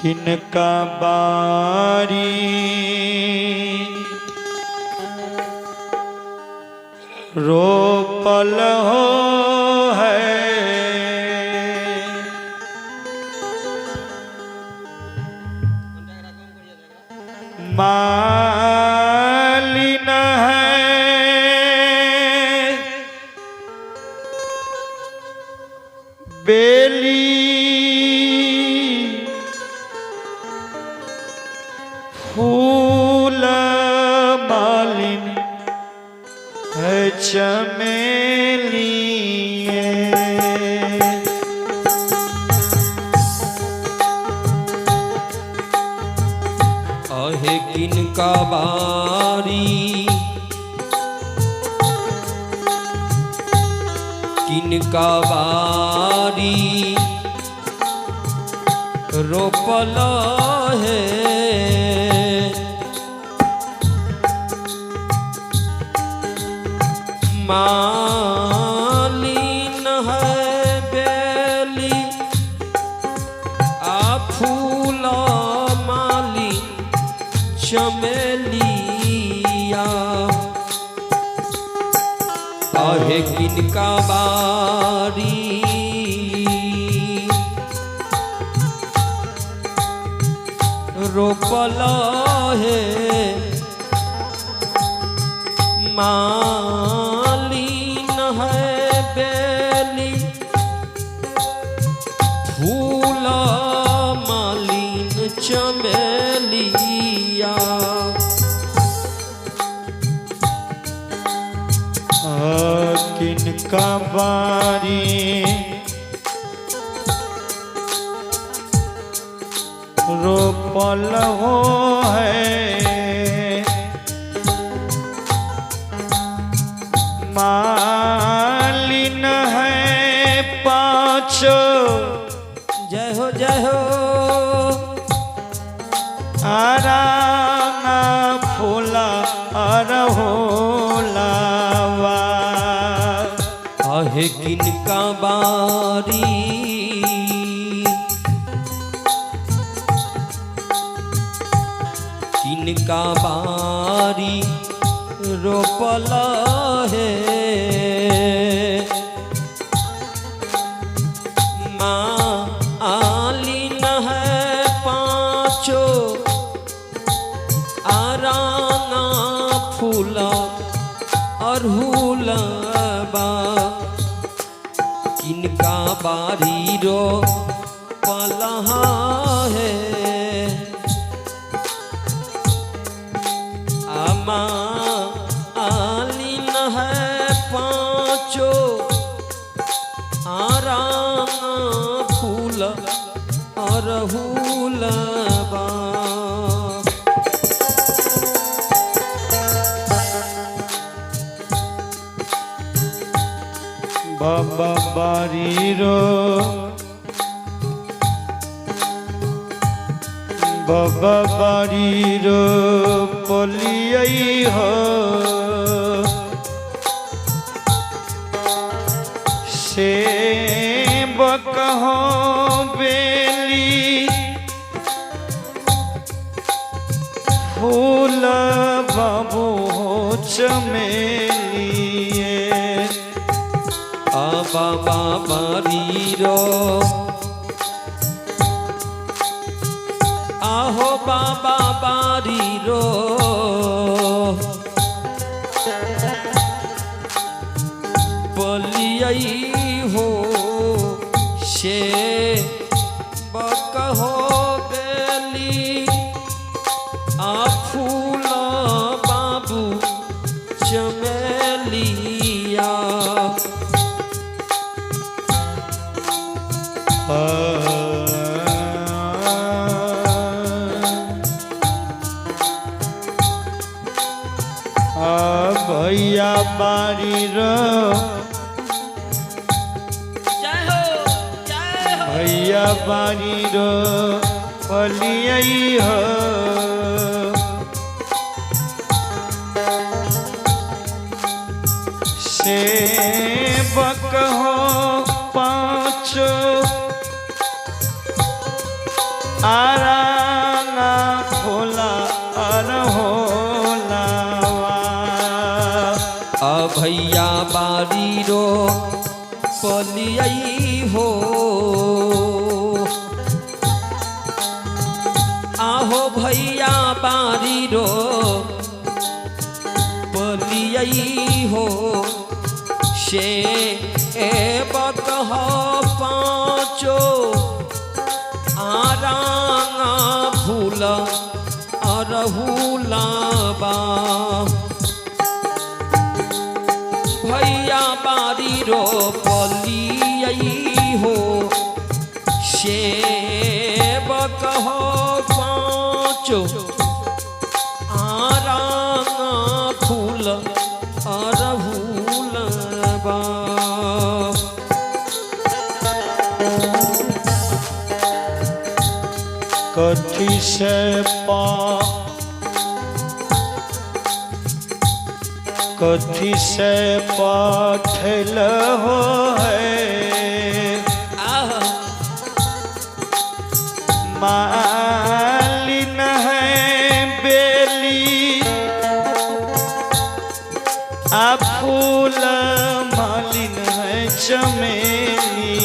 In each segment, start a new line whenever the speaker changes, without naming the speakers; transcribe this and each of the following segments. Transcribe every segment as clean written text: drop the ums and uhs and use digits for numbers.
किनका बारी रोपल हो है, मालिन है बेली फूल मालिन है चमेली।
आहे किनका बारी, किनका बारी रोपल है, मालिन है बेली आ फूल माली चमेलिया। आहे किनका बारी रोपल है, मालिन है बेली फूल मालिन चमेलिया।
किनका बारी रोपल हो है, मालिन है पाँच
जय हो जय हो।
आराना फूला अरहोलावा।
आहे किनका बारी किनका बारी रोपल है, मालिन है पाँचो आराना फूल अरहुलबा। किनका बारी रो पलहा है, आमा आलिन है पाँचो आराना फूल अरहुलबा।
बाबा बारी रो बाबा बारी रो पलियई हो, सेवक हो बेली फूल बाबू हो चमेलिए।
आ बाबा बारी रो आहो बाबा बारी रो बलियई हो, से बकहो बेली आ फूल बाबू चमेलिया।
भैया बारी रो
जय हो जय हो।
भैया बारी रो पलियई हो, सेवक हो पाँच आराना फूला अरहोलावा।
आ भैया बारी रो पलियई हो। आहो भैया बारी रो पलियई हो। से बक हो पाँचो आरांगा फूल अरहुलाबा। भैया बारी रो पलियई हो। सेवक हो पाँचो आरांगा फूल अरहुलबा।
कथी से पा कथी से पाठल हो है
आह
मालिन है बेली आ फूल मालिन है चमेली।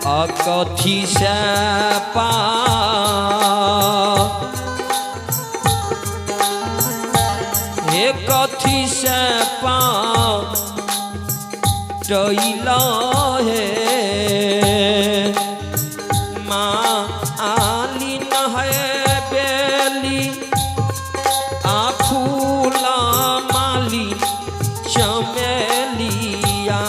आ कथी से पा हे कथी से पा टैला हे माँ आलिन है बेली आ फूला माली चमेलिया।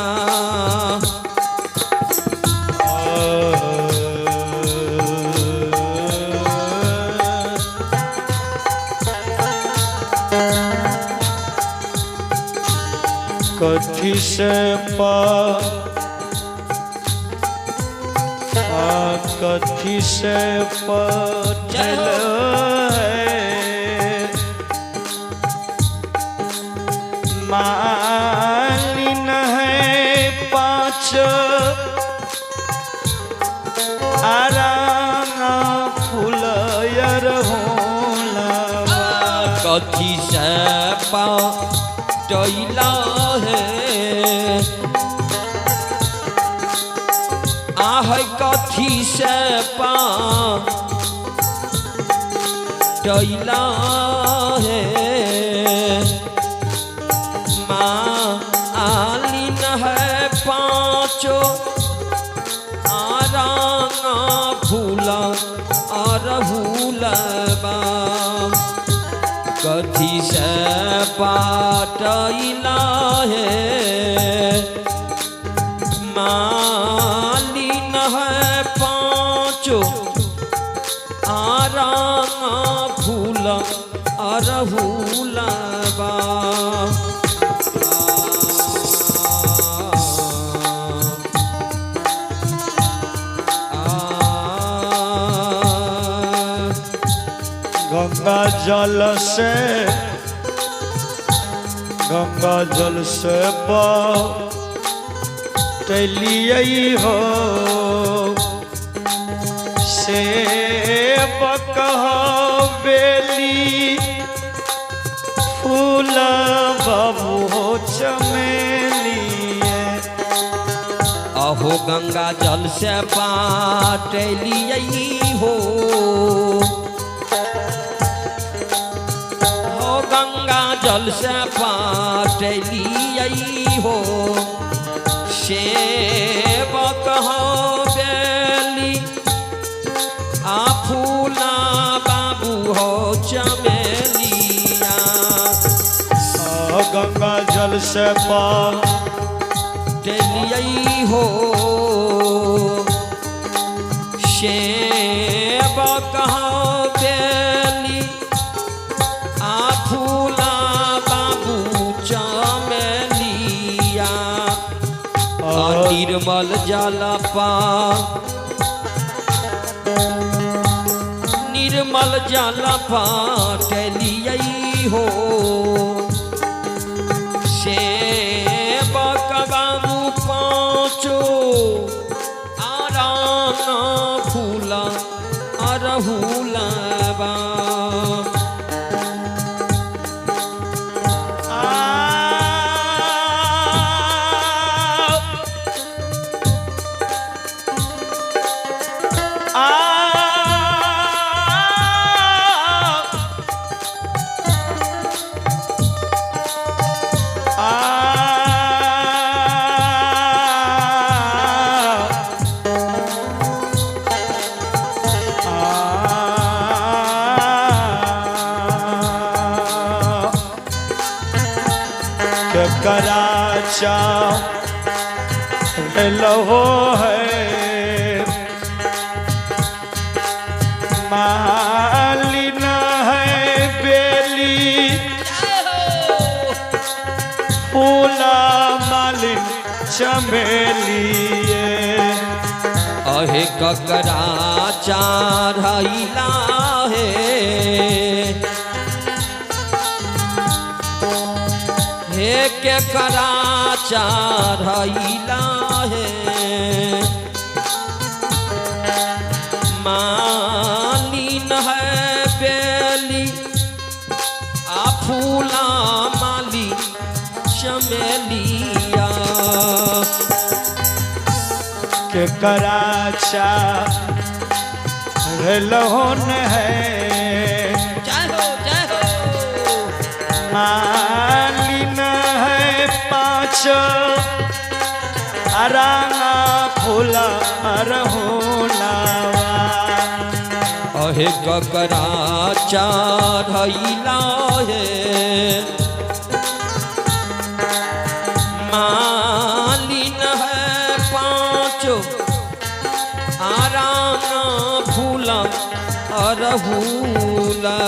कथी से पा कथी से पठल है मालिन है पाँच आराना फूल अरहोला।
कथी से पा टैला है आह कथी से पा टैला है माँ आलिन है पाँचो आरांगा फूला अरहुलबा। कथी से पाटैला है मालिन है पाँचो आरांगा फूल अरहुलबा।
गंगा जल से गंगा जल से पटलियै हो सेवक हो बेली फूल बाबू हो चमेलिए।
अहो गंगा जल से पाटलियै हो। हो गंगा जल से पाटलियै हो। सेवक हो बेली आ फूला बाबू हो चमेलिया।
गंगा जल से
पाटलियै हो। सेवक हो बेली आ फूला बाबू चमेलिया। निर्मल जल पा निर्मल जल पाटलियै हो। सेवक बाबू पाँचो आराना फूल फूला अरहुलवा।
कराचा लहो है मालिन है बेली फूला मालिन चमेली।
अहे ककरा चढ़ैला हे, हे केकरा चढ़ैला हे, मालिन है बेली आ फूला माली चमेलिया।
के कराचा लोहन है
जय हो जय हो।
मालिन है पाँच अराना फूला अरहुलावा।
अहे ककरा चढ़ैला हे, मालिन है पाँच आराना फूला अरहुला।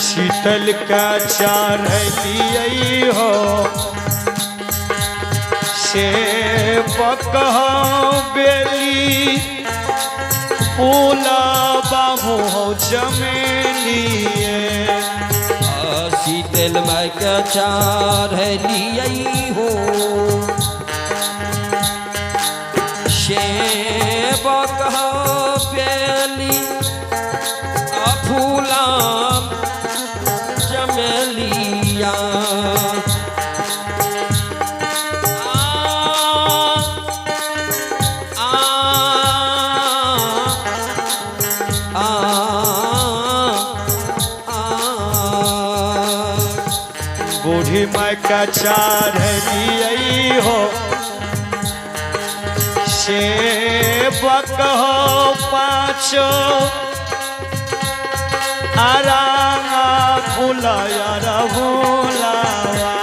शीतल का चढ़लियै हो सेवक हो बेली फूला बाबू हो चमेलिए।
शीतल माई के चढ़लियै हो सेवक हो बेली फूला चमेलिया। आ आ आ
बूढ़ी माई का चढ़लियै हो सेवक हो पाँच आराना फूला अरहुलावा।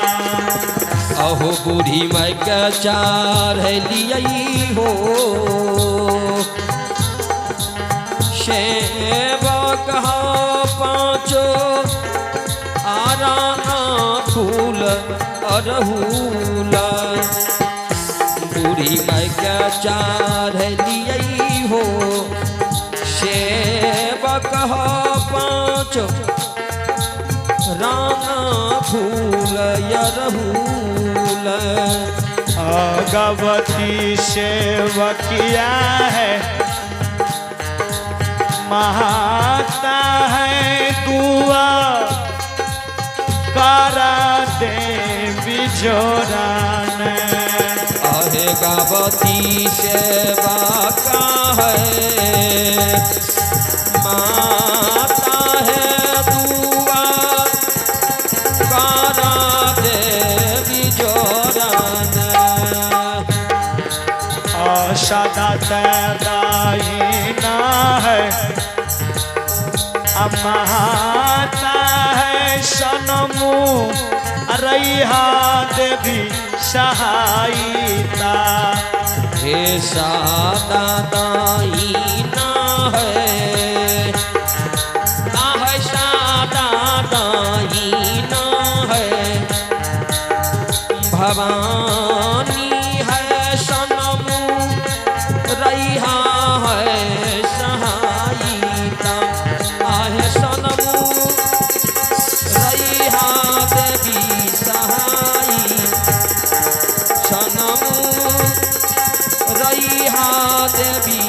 अहो बूढ़ी माई के चढ़लियै हो सेवक हो पाँच आराना फूल अरहुला। बूढ़ी माई के चढ़लियै हो सेवक हो पाँच राना फूल अरहुल।
भगवती सेवकिया है महाता है दुआ करा देवी जोरान।
अहे गावती सेवा का है माता है दुआ करा देवी जोरान।
आशा दाईना है माता है सनमु रैहा देवी सहायता।
हे सादा दाईना है आह सादा दाईना है, भवानी है सनमु रैहा देवी।